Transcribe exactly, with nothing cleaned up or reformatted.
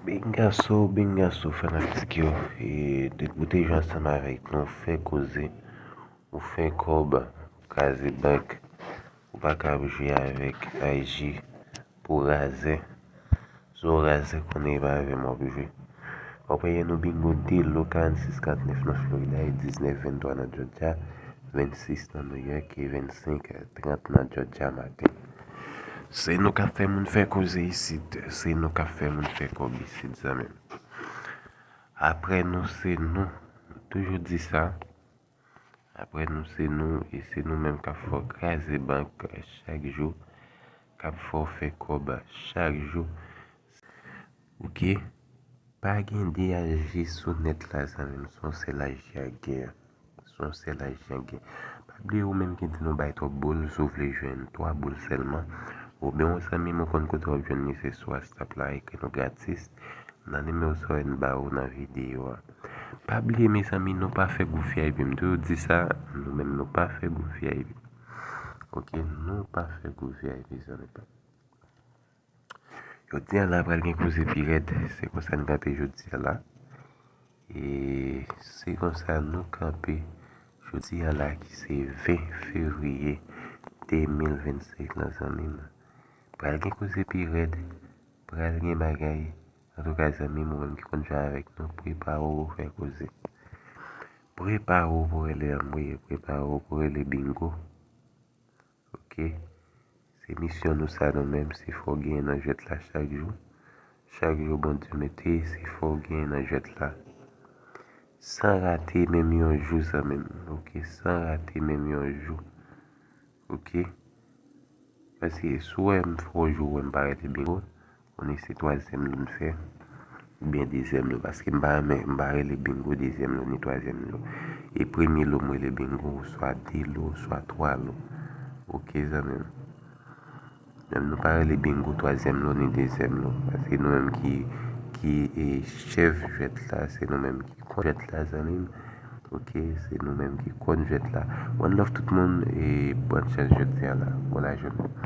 Bingaso, bingaso, fanatik yo. E, de, ou te jwe ansanm avèk nou, fè koze, ou fè kòb, kraze bank, ou pa ka ap jwe avèk I G pou razè. Si w razè, konnen e pa avè m w ap jwe. W ap wè yè nou bingo de lo, karannsis katnèf nan Florida, e diznèf venntwa nan Georgia, vennsis nan New York, e vennsenk trant nan Georgia maten. Se nou k ap fè moun fè koze isit, se nou k ap fè moun fè kòb isit, zanmi m. Apre nou, se nou. Toujou di sa. Apre nou, se nou, e se nou menm k ap fè w kraze bank chak jou, k ap fè w fè kòb chak jou. Ok? Pa gen de I G sou nèt la, zanmi m, se yon sèl I G a gen. Se yon sèl I G a gen. Pa bliye ou menm ki di nou bay twòp boul, si w vle jwenn twa boul sèlman. Oubyen yon zanmi m ou konn kote w ap jwenn li, se sou WhatsApp la, ekri nou gratis nan nimewo sa w wè n ba ou nan videyo a. Pa bliye, mezanmi, nou pa fè gwoup V I P. M toujou di sa, nou menm nou pa fè gwoup V I P. Ok, nou pa fè gwoup V I P, zanmi pa m. Jodi a la pral gen koze pi rèd. Se konsa n kanpe jodi a la. E se konsa nou kanpe jodi a la ki se ven fevriye de mil vennsenk lan, zanmi m. Pral gen koze pi rèd. Pral gen bagay. Antouka, zanmi m, ou menm ki konn jwe avèk nou, prepare w pou fè koze. Prepare w pou rele anmwe, prepare w pou rele bingo. Ok? Se misyon nou sa nou menm, se fè w genyen nan jwèt la chak jou. Chak jou Bondye mete, se fè w genyen nan jwèt la. San rate menm yon jou, zanmi m. Ok? San rate menm yon jou. Ok? Paske si w wè m fè w jou, w wè m pa rele bingo, konnen se twazyèm lo n fè, oubyen dezyèm lo, paske m pa renmen, m pa rele bingo dezyèm lo ni twazyèm lo. E premye lo m rele bingo, oswa de lo, oswa twa lo. Ok, zanmi m? Menm nou pa rele bingo twazyèm lo ni dezyèm lo, paske nou menm ki, ki, e, chèf jwèt la, se nou menm ki kont jwèt la, zanmi m. Ok, se nou menm ki kont jwèt la. One love tout moun, e bòn chans jodi a la. Bon lajounen.